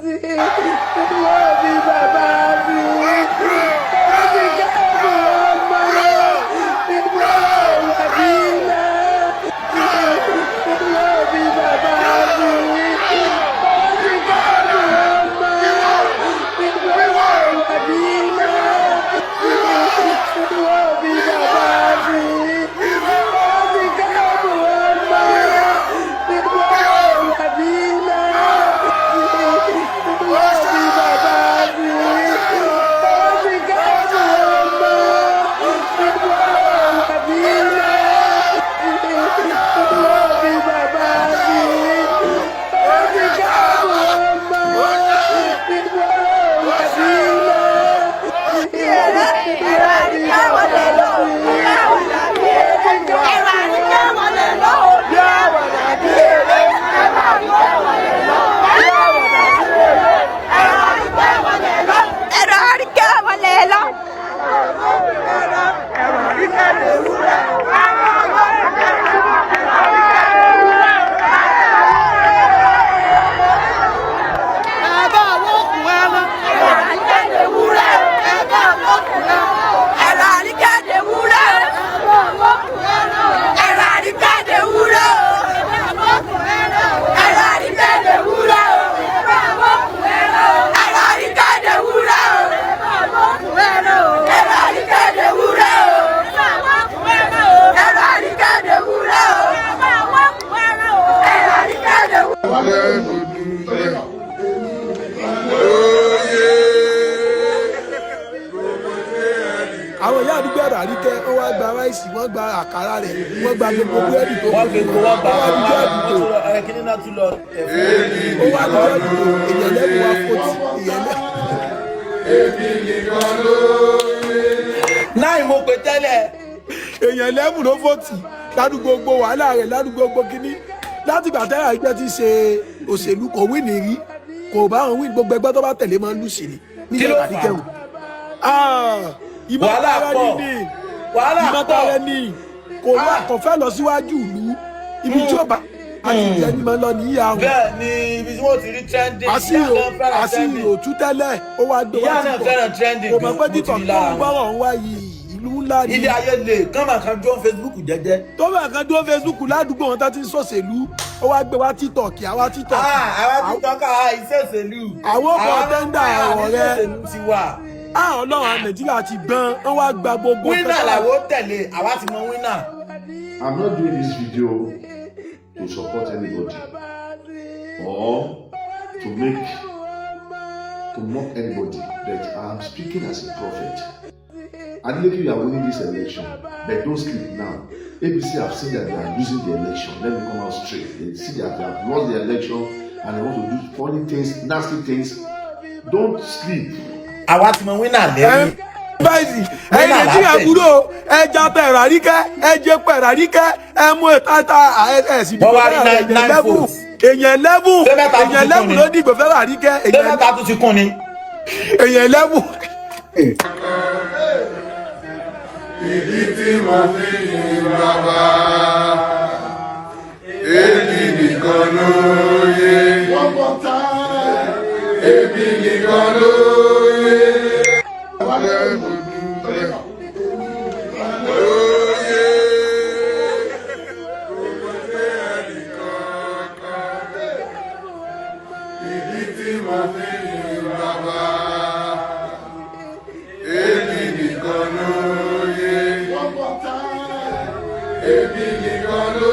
Wọ́n bí bàbá mi, wọ́n ti kẹ́kọ̀ọ́ ọmọ ìgbọ́ Màdínà. Wọ́n bí bàbá mi, wọ́n ti kẹ́kọ̀ọ́ ọmọ ìgbọ́ Màdínà. Wọ́n bí bàbá mi, wọ́n ti kẹ́kọ̀ọ́ ọmọ ìgbọ́ Màdínà. Wọ́n bí bàbá mi, wọ́n ti kẹ́kọ̀ọ́ ọmọ ìgbọ́ Màdínà. Wọ́n bí bàbá mi, wọ́n ti kẹ́kọ̀ọ́ ọmọ ìgbọ́ Màdínà. Ẹ̀rọ àríkẹ́ wọlé lọ. Ẹ̀rọ àríkẹ́ wọlé lọ. Bí àwàdà bí eré. Ẹ̀rọ àríkẹ́ wọlé lọ. Bí àwàdà bí eré. Ẹ̀rọ àríkẹ́ wọlé lọ. Ẹ̀rọ àríkẹ́ wọlé lọ. Ẹ̀rọ àríkẹ́ lè wúrẹ́. Ẹ bá wọ́kùn ẹran. Ẹ̀rọ àríkẹ́ lè wúrẹ́. Ẹ bá wọ́kùn ẹran. Ẹ̀rọ àríkẹ́ lè wúrẹ́. Ẹ̀rọ àríkẹ́ lè wúrẹ́. Ẹ̀rọ àríkẹ́ lè wúrẹ́. Ẹ̀rọ àríkẹ́ lè wúrẹ́. Ẹ̀rọ àríkẹ́ lè wúrẹ́. Ẹ̀rọ àríkẹ́ lè wúrẹ́. Ẹ̀rọ àríkẹ́ lè wúrẹ́. Àwọn ìyá àdúgbò Ẹ̀rọ Àríkẹ́, wọ́n wá gba ráìsì, wọ́n gba àkàrà rẹ̀, wọ́n gba gbogbo búrẹ́dì tó Wọ́n fi kó wọ́n gba wọ́n wá dúdú wọ́n àdúgbò tún lọ ẹ kíní náà tún lọ tẹ̀ fún. Ó wá dúdú àdúgbò, èèyàn lẹ́nu wá fòtì èèyàn lẹ́nu. Náà mo pè tẹ́lẹ̀. Èèyàn lẹ́mù ló fòtì ládùúgbò, gbogbo wàhálà rẹ̀ ládùúgbò gbogbo kínní. Látìgbà tẹ́lẹ̀ àìjẹ́ ti ṣe òṣèlú, kò wí ní rí, kò bá wọn wí. Gbogbo ẹgbẹ́ tó bá tẹ̀lé máa ń lù sí ni. Kí ló Níjọba fà á? Àríkẹ́ o. Wàhálà Ìmọ̀tara pọ̀. ní Wàhálà ìmọ̀tara pọ̀. ní kò wá, kò fẹ́ lọ síwájú ìlú. Ibi tí ó bá àti ìjẹ́ ni máa ń lọ níyà wọn. Bẹ́ẹ̀ ni, ibi tí wọ́n ti rí trending. Ìyá Àṣìrò náà fẹ́ràn trending. àṣìrò tú tẹ́lẹ̀, ó wá gbé Ìyá wá náà títọ̀. fẹ́ràn trending Kò mọ̀ gan, pé mo ti títọ̀ rí tó lára ń wọn. gbọ́rọ̀ ń wá yìí, ìlú ńlá ni. Ilé ayé lè kán máa kan jó Facebook jẹ́jẹ́. Tó bá kan dúró Facebook ládùúgbò wọn tó ti ń ṣòṣèlú, ó wá gbé wá TikTok, àwa TikTok. Ah, àwa ti tọ́ka iṣẹ́ òṣèlú. Àwọn ọkọ̀ tẹ́ńdà ọ̀rọ̀ rẹ. Iṣẹ́ òṣèlú ti wà. Ah, Ọlọ́run, àwọn Nàìjíríà ti gbọ́n, wọ́n wá gba gbogbo Winner làwọn ó tẹ̀lé, àwa ti mọ winner. I'm not doing this video to support anybody or to mock anybody, but I'm speaking as a prophet. Adeleke, you are winning this election, but don't sleep now. APC have seen that they are losing the election. Let me come out straight. They see that they have lost the election and they want to do funny things, nasty things. Don't sleep. Àwa ti mọ winner lẹ́yìn. Báyìí, ẹ̀yin Nàìjíríà kúrò, ẹja tẹ Ẹ̀rọ Àríkẹ́, ẹ jẹ pẹ Ẹ̀rọ Àríkẹ́, ẹ mú ìta ẹ sì Wọ́n wá rí fẹ́ nine èèyàn lẹ́bù votes. Èèyàn lẹ́bù Ṣé mẹ́ta tún èèyàn ti lẹ́bù kún ni? ló dìgbò fẹ́ràn Àríkẹ́. Ṣé Èèyàn mẹ́ta tún ti kún ni? Èèyàn lẹ́bù. Ìdí tí mo fi yin bàbá, èmi nìkan ló yé. Èmi nìkan ló yé. Ló yé. Kò sí ẹnìkankan. Ìdí tí mo fi yin bàbá, èmi nìkan ló yé. Èmi nìkan ló